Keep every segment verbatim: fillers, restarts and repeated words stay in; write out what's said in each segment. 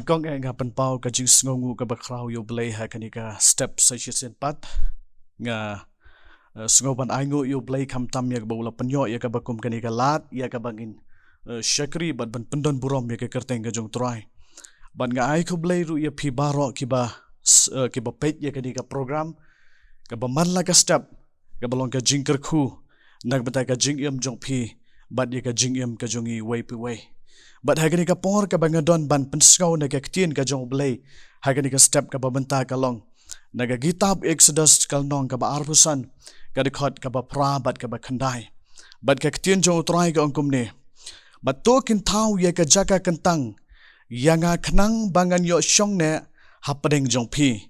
Kong, eh, nga pynpaw ka jingsngewnguh kaba khraw ïa U Blei ha kane ka step sa shisien pat. Nga, eh, sngew ban ainguh ïa U Blei khamtam ïa kaba u la pynïoh ïa kaba kum kane ka lad ïa kaba ngin, eh, shakri bad ban pyndon burom ïa ka kyrteng ka jong U Trai. Bad nga ai khublei ruh ïa phi baroh kiba s-, eh, kiba peit ïa kane ka program kaba man la ka step kaba long ka jingkyrkhu na ka bynta ka jingim jong phi bad ïa ka jingim ka jong ngi uwei pa uwei. Bad ha kane ka por kaba nga don ban pynsngew na ka ktien ka jong U Blei ha kane ka step kaba mynta ka long na ka kitab Exodus ka lynnong kaba arphew san, ka dkhot kaba phra bad kaba khyndai. Bad ka ktien jong U Trai ka ong kumne: Bad to kin thaw ïa ka jaka kyntang ïa nga khnang ba ngan ïoh shong ne hapdeng jong phi,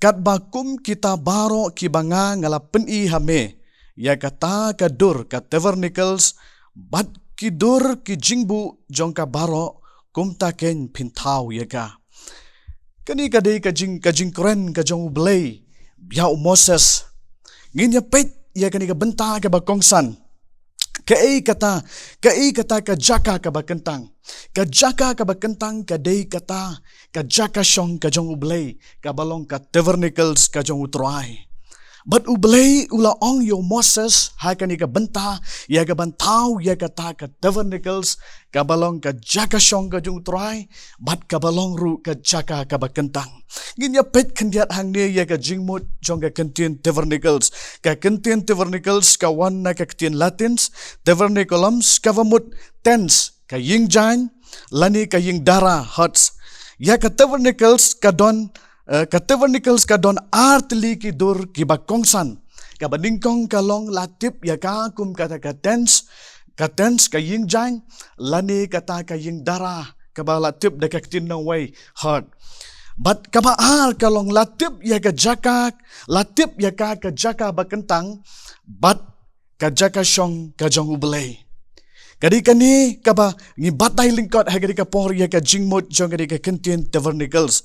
katba kum kita baroh kiba nga nga la pyni ha me. Ïa kata ka dur ka tabernakles bad ki dur ki jingbuh jong ka baroh, kumta kein phin thaw ïa ka. Kane ka dei ka jing, ka jingkren ka jong U Blei ïa u Moses. Ngin ïa peit ïa kane ka bynta kaba kongsan. Kaei kata, kaei kata ka jaka kaba kyntang? Ka jaka kaba kyntang ka dei kata ka jaka shong ka jong U Blei, kaba long ka tabernakles ka jong U Trai. Bad U Blei u la ong ïa u Moses ha kane ka bynta ïa kaban thaw ïa kata ka tabernakles, kaba long ka jaka shong ka jong U Trai, bad kaba long ruh ka jaka kaba kyntang. Ngin ïa peit khyndiat hangne ïa ka jingmut jong ka kyntien tabernakles. Ka kyntien tabernakles ka wan na ka ktien Latins, tabernaculum, kaba mut tents, ka ïing jaiñ, lane ka ïing dara, huts. Ïa ka tabernakles ka don, eh, ka tabernakles ka don artylli ki dur kiba kongsan. Kaba nyngkong ka long la tip ïa ka kum kata ka tents, ka tents, ka ïing jaiñ, lane kata ka ïing dara, kaba la tip da ka ktien nongwei, hut. Bad kaba ar ka long la tip ïa ka jaka, la tip ïa ka ka jaka ba kyntang, bad ka jaka shong ka jong U Blei. Ka dei kane kaba ngi batai lyngkot ha kane ka por ïa ka jingmut jong kane ka kyntien tabernakles.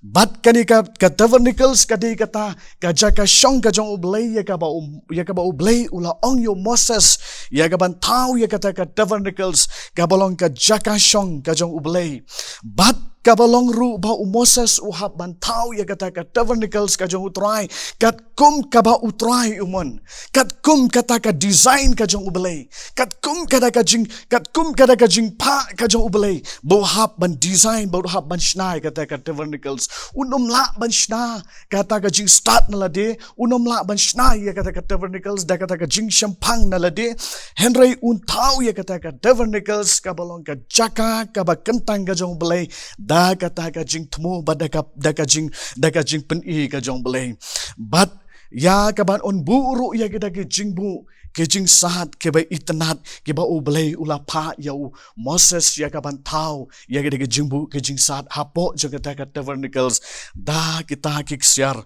Bad kane ka, ka tabernakles ka dei kata ka jaka shong ka jong U Blei ïa kaba U, ïa kaba U Blei u la ong ïa u Moses ïa kaban thaw ïa kata ka tabernakles, kaba long ka jaka shong ka jong U Blei. Bad kaba long ruh ba u Moses u hap ban thaw ïa kata ka tabernakles ka jong U Trai katkum kaba U Trai u mon, katkum kata ka design ka jong U Blei, katkum kata ka jing, katkum kata ka jingpha ka jong U Blei, ba u hap ban design, ba u hap ban shna ïa kata ka tabernakles. Un ym lah ban shna kata ka jingstad na lade, un ym lah ban shna ïa kata ka tabernakles da kata ka jingshemphang na lade, hynrei un thaw ïa kata ka tabernakles kaba long ka jaka kaba kyntang ka jong U Blei, da kata ka jingthmu bad da ka, da ka jing, da ka jingpyni ka jong U Blei. Bad ïa kaban un buh ruh ïa kita ki jingbuh ki jingsad kiba itynnad kiba U Blei u la phah ïa u Moses ïa kaban thaw ïa kita ki jingbuh ki jingsad hapoh jong kata ka tabernakles da kita ki ksiar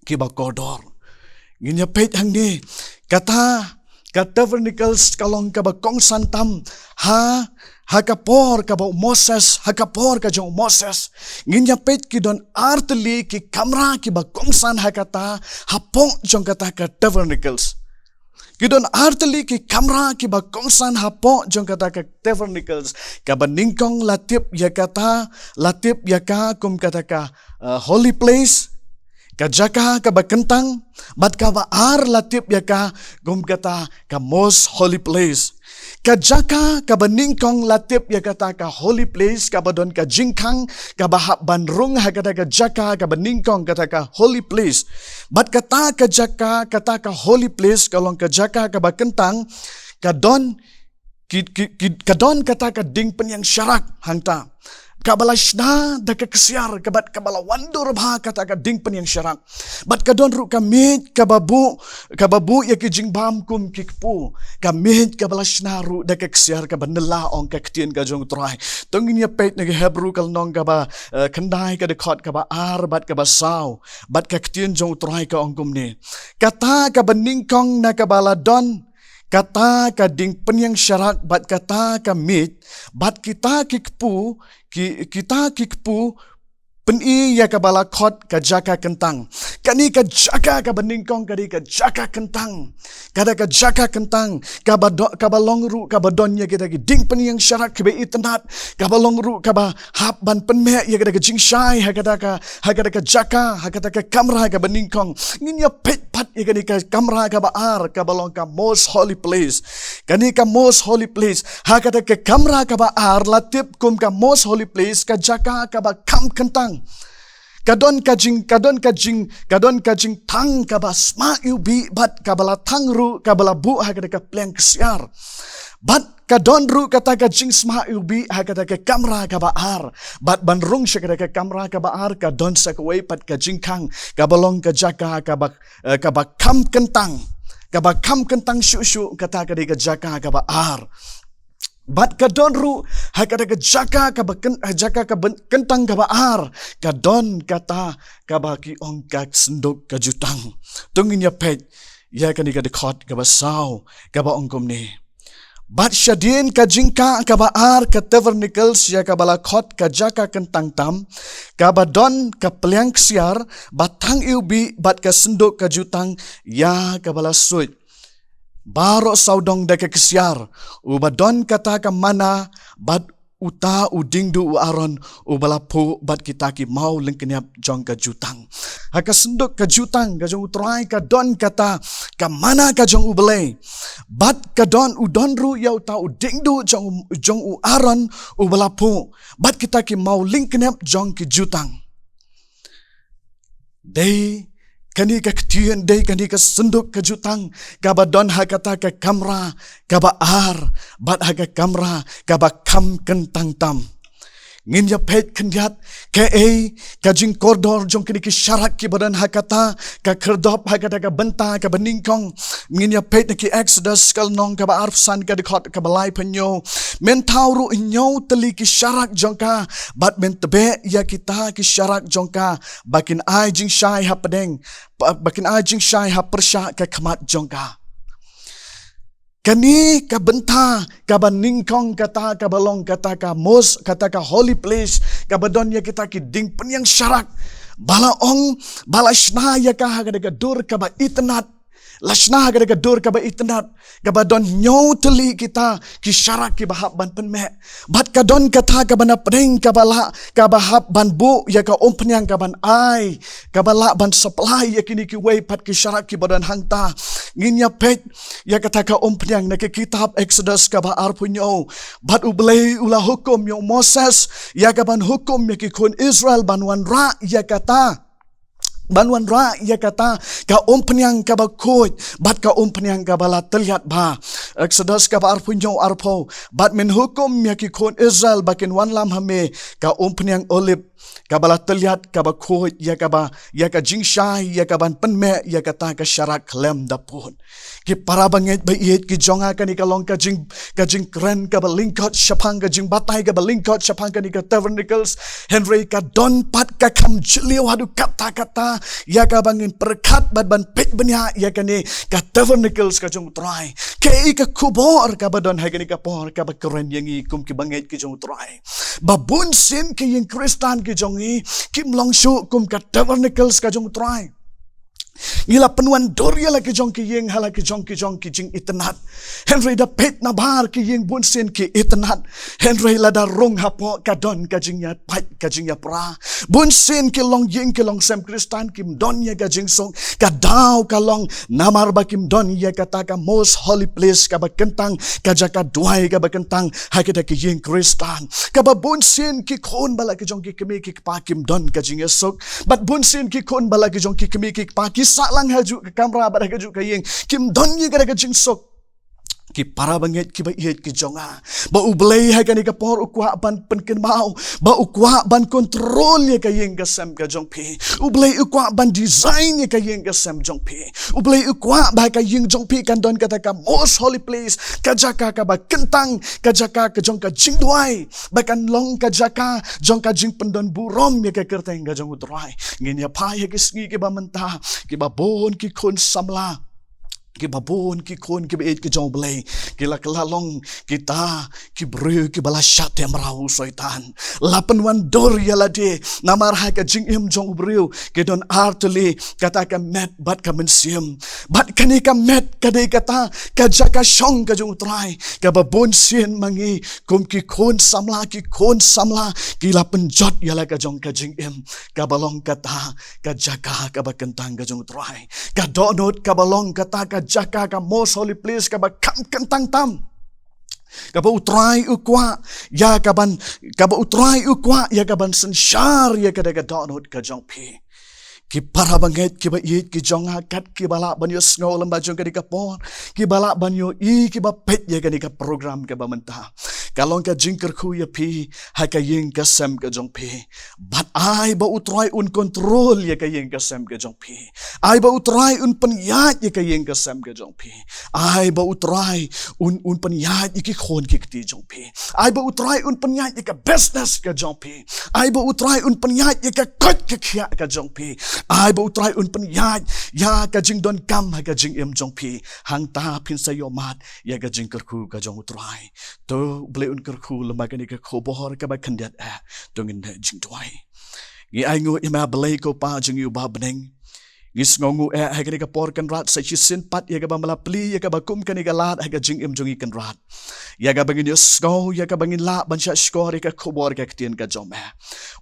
kiba kordor. Ngin ïa peit hangne, kata ka tabernakles ka long kaba kongsan tam ha, ha ka por kaba u Moses, ha ka por ka jong u Moses. Ngin ïa peit ki don artylli ki kamra kiba kongsan ha kata, hapoh jong kata ka tabernakles. Ki don artylli ki kamra kiba kongsan hapoh jong kata ka tabernakles. Kaba nyngkong la tip ïa kata, la tip ïa ka kum kata ka, eh, holy place, ka jaka kaba kyntang, bad kaba ar la tip ïa ka kum kata ka most holy place. Ka jaka kaba nyngkong la tip ïa kata ka holy place, kaba don ka jingkhang kaba hap ban rung ha kata ka jaka kaba nyngkong, kata ka holy place. Bad kata ka jaka, kata ka holy place ka long ka jaka kaba kyntang, ka don ki, ki, ki, ka don kata ka dieng pynïaid sharak hangta, kaba la shna da ka ksiar, kaba, kaba la wandur bha kata ka dieng pynïaid sharak. Bad ka don ruh ka miej kaba buh, kaba buh ïa ki jingbam kum ki kpu. Ka miej kaba la shna ruh da ka ksiar kaba nylla, ong ka ktien ka jong U Trai. To ngin ïa peit na ka Hebru ka lynnong kaba, eh, khyndai, ka dkhot kaba ar bad kaba saw. Bad ka ktien jong U Trai ka ong kumne: Kata kaba nyngkong na kaba la don kata ka dieng pynïaid sharak bad kata ka miej, bad kita ki kpu, ki, kita ki kpu, Pyni ïa kaba la khot ka jaka kyntang. Kane ka jaka kaba nyngkong ka dei ka jaka kyntang. Ka dei ka jaka kyntang kaba do, kaba long ruh kaba don ïa kita ki diengpynieng sharak kiba itynnad, kaba long ruh kaba hap ban pynmeh ïa kita ki jingshai ha kata ka, ha kata ka jaka, ha kata ka kamra kaba nyngkong. Ngin ïa peit pat ïa kane ka kamra kaba ar kaba long ka most holy place. Kane ka most holy place, ha kata ka kamra kaba ar la tip kum ka most holy place, ka jaka kaba kham kyntang. Ka don ka jing, ka don ka jing, ka don ka jingthang kaba sma iwbih bad kaba la thang ruh, kaba la buh ha kata ka pliang ksiar. Bad ka don ruh kata ka jingsma iwbih ha kata ka kamra kaba ar. Bad ban rung sha kata ka kamra kaba ar ka don sa kawei pat ka jingkhang kaba long ka jaka kaba, eh, kaba kham kyntang. Kaba kham kyntang shuh shuh kata ka dei ka jaka kaba ar. Bad ka don ruh ha kata ka jaka kaba kyn-, ha jaka kaba kyntang kaba ar, ka don kata kaba ki ong ka synduk ka jutang. To ngin ïa peit ïa kane ka dkhot kaba saw kaba ong kumne. Bad shadien ka jingkah kaba ar ka tabernacle ïa kaba la khot ka jaka kyntang tam, kaba don ka pliang ksiar ba thang iwbih bad ka synduk ka jutang ïa kaba la suit. Baroh sawdong da ka ksiar, uba don kata ka manna, bad uta u diengduh u Aaron, uba la phuh bad kita ki maw lyngkniap jong ka jutang. Ha ka synduk ka jutang ka jong u Trai ka don kata ka manna ka jong u Blei. Bad ka don, u don ruh ïa uta u diengduh jong, jong u Aaron, uba la phuh bad kita ki maw lyngkniap jong ki jutang. Dei kane ka ktien, dei kane ka synduk ka jutang kaba don ha kata ka kamra kaba ar bad ha ka kamra kaba kham kyntang tam. Ngin ïa peit khyndiat kaei ka jingkordor jong kine ki sharak kiba don ha kata ka khyrdop, ha kata ka bynta kaba nyngkong. Ngin ïa peit na ki Exodus ka lynnong kaba arphew san ka dkhot kaba laiphew hynñiew. Men thaw ruh hynñiew tylli ki sharak jong ka bad men tbeh ïa kita ki sharak jong ka ba kin ai jingshai hapdeng, ba, ba kin ai jingshai ha pyrshah ka khmat jong ka. Kane ka bynta kaba nyngkong kata kaba long kata ka most, kata ka holy place, kaba don ïa kita ki diengpynieng sharak. Ba la ong, ba la shna ïa ka ha kata ka dur kaba itynnad. La shna ha kata ka dur kaba itynnad, kaba don hynñiew tylli kita ki sharak kiba hap ban pynmeh. Bad ka don kata kaba na pdeng kaba lah, kaba hap ban buh ïa ka umphniang kaban ai, kaba lah ban supply ïa kine kiwei pat ki sharak kiba don hangta. Ngin ïa peit ïa kata ka umphniang na ka kitab Exodus kaba arphew hynñiew. Bad u Blei u la hukum ïa u Moses ïa kaban hukum ïa ki khun Israel ban wanrah ïa kata, ban wanrah ïa kata ka umphniang kaba khuid bad ka umphniang kaba la tylliat bha. Exodus kaba arphew hynñiew arphew. Bad men hukum ïa ki khun Israel ba kin wanlam ha me ka umphniang olib kaba la tylliat kaba khuid ïa kaba, ïa ka jingshai ïa kaban pynmeh ïa kata ka sharak khlem da pud. Ki para bangeit ba ïeit ki jong nga, kane ka long ka jing, ka jingkren kaba lyngkot shaphang, ka jingbatai kaba lyngkot shaphang kane ka tabernacles. Hynrei ka don pat ka kham jylliew haduh katta katta ïa kaba ngin pyrkhat bad ban peit bniah ïa kane ka tabernacles ka jong u Trai. Kaei ka khubor kaba don ha kane ka por kaba kren ïa ngi kum ki bangeit ki jong u Trai, ba bun sien ki ïing Khristan ki jong ngi kim long shuh kum ka tabernacles ka jong u Trai. Ngi la pynwan dur ïa la ki jong ki ïing ha la ki jong ki jong ki jingitynnad. Hynrei da peit nabar ki ïing bun sien ki itynnad. Hynrei lada rung hapoh ka don ka jingïapait ka jingïapra. Bun sien ki longïing ki longsem Khristan kim don ïa ka jingsuk. Ka daw ka long namar ba kim don ïa kata ka most holy place kaba kyntang, ka jaka duwai kaba kyntang ha kita ki ïing Khristan. Kaba bun sien ki khun ba la ki jong ki kmie ki kpa kim don ka jingïasuk. Bad bun sien ki khun ba la ki jong ki kmie ki kpa ki sah lang hajuh ka kamra bad ha kajuh ka ïing kim don ïa kata ka jingsuk. Ki para bangeit kiba ïeit ki jong nga, ba U Blei ha kane ka por u kwah ban pynkynmaw, ba u kwah ban control ïa ka ïing ka sem ka jong phi. U Blei u kwah ban design ïa ka ïing ka sem jong phi. U Blei u kwah ba ka ïing jong phi kan don kata ka most holy place, ka jaka kaba kyntang, ka jaka ka jong ka jingduwai, ba kan long ka jaka jong ka jingpyndon burom ïa ka kyrteng ka jong U Trai. Ngin ïa phai ha ki sngi kiba mynta, kiba bun ki khun samla Kiba bun ki khun kiba ïeit ki jong U Blei ki la kylla long kita ki briew kiba la shah tymmen u Soitan. La pynwandur ïa lade namar ha ka jingim jong u briew ki don ar tylli, kata ka met bad ka mynsiem. Bad kane ka met ka dei kata ka jaka shong ka jong U Trai kaba bun sien ma ngi kum ki khun samla, ki khun samla ki la pynjot ïa la ka jong ka jingim. Kaba long kata ka jaka kaba kyntang ka jong U Trai. Ka dohnud kaba long kata ka jaka, ka most holy place kaba kham kyntang tam. Kaba U Trai u kwah ïa kaban, kaba U Trai u kwah ïa kaban synshar ïa kata ka dohnud ka jong phi. Ki para bangeit kiba ïeit ki jong nga, kat kiba lah ban ïohsngew lem bad jong kane ka por, kiba lah ban ïohi, kiba peit ïa kane ka program kaba mynta. Ka long ka jingkyrkhu ïa phi ha ka ïing ka sem ka jong phi. Bad ai ba U Trai un control ïa ka ïing ka sem ka jong phi. Ai ba U Trai un pynïaid ïa ka ïing ka sem ka jong phi. Ai ba U Trai un, un pynïaid ïa ki khun ki kti jong phi. Ai ba U Trai un pynïaid ïa ka business ka jong phi. Ai ba U Trai un pynïaid ïa ka koit ka khiah ka jong phi. Ai ba U Trai un pynïaid ïa ka jingdonkam ha ka jingim jong phi. Hangta phin sa ïohmad ïa ka jingkyrkhu ka jong U Trai. To U Blei un kyrkhu lem bad kane ka khubor kaba khyndiat eh. To ngin da jingduwai. Ngi ainguh ïa me Blei ko Pa jong ngi uba ha bneng. Ngi sngewnguh eh ha kane ka por Kynrad sa shisien pat ïa kaba me la plie ïa kaba kum kane ka lad ha ka jingim jong ngi Kynrad. Ïa kaba ngin ïohsngew, ïa kaba ngin lah ban shahshkor ïa ka khubor ka ktien ka jong me.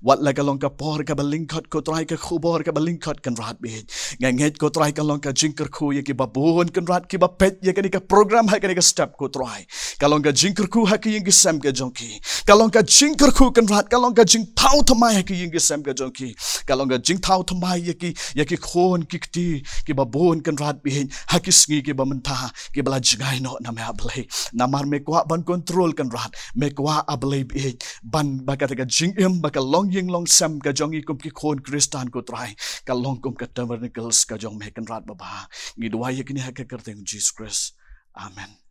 Wat la ka long ka por kaba lyngkot ko Trai, ka khubor kaba lyngkot Kynrad bad nga ngeit ko Trai ka long ka jingkyrkhu ïa kiba bun Kynrad kiba peit ïa kane ka program ha kane ka step ko Trai. Ka long ka jingkyrkhu ha ka ïing ka sem ka jong ki. Ka long ka jingkyrkhu Kynrad, ka long ka jingthaw thymmai ha ka ïing ka sem ka jong ki. Ka long ka jingthaw thymmai ïa ki, ïa ki khun ki kti kiba bun Kynrad bad ha ki sngi kiba mynta kiba la jngai noh na me A Blei. Namar me kwah ban control Kynrad, me kwah A Blei bad ban ba kata ka jingim ba ka long ïing long sem ka jong ngi kum ki khun Khristan ko Trai ka long kum ka tabernacles ka jong me Kynrad babha. Ngi duwai ïa kine ha ka kyrteng Jisu Khrist. Amen.